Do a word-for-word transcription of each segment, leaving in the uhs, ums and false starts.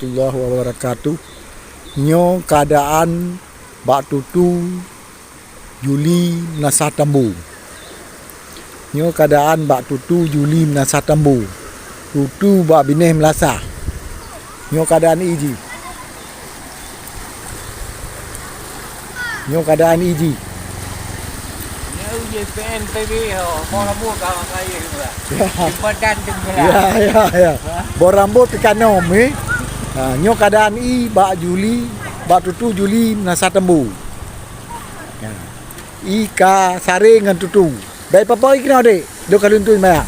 Warahmatullahi wabarakatuh. Nyoe keuadaan bak tutu Juli Meunasah Tambo. Nyoe keuadaan bak tutu Juli Meunasah Tambo. Tutu bak binéh meulasah. Nyoe keuadaan ie jih. Nyoe keuadaan ie jih. Nyoe P N P B ho, boh rambôt ka kayèe. Ya. Jembatan teuh. Ya, ya, ya. Boh rambôt teuh ka nom, eh. Ha, nyoe keuadaan ie bak Juli, bak tutu Juli Meunasah Tambo. Ya. Ie ka saré ngon tutu. Bèk papoh ie keunoe, Dek. Dok ka lôn tueng bayang.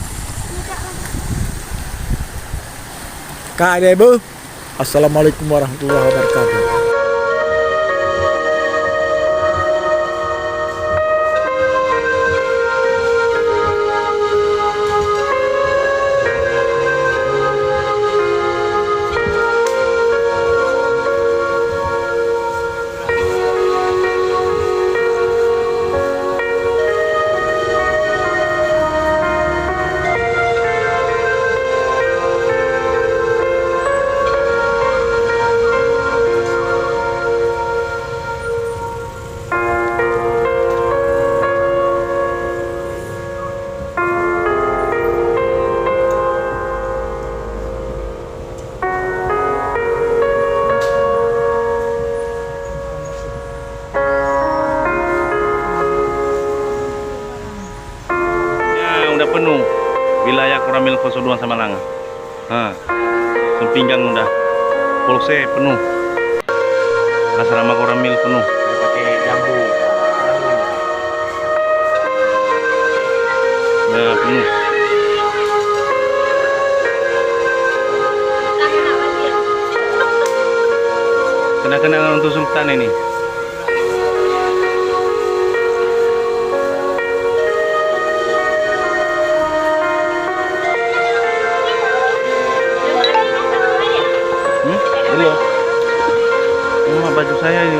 Ka ada beuh. Assalamualaikum warahmatullahi wabarakatuh. Nyan udah penuh wilayah Koramil Kota Samadang. Ha. Seumpingan udah. Polsek penuh. Asrama Koramil penuh. Pakai jambu. Nah, penuh. Kena-kena ngon Teungku Sultan ini. Hmm? Belum. Cuma baju saya ini.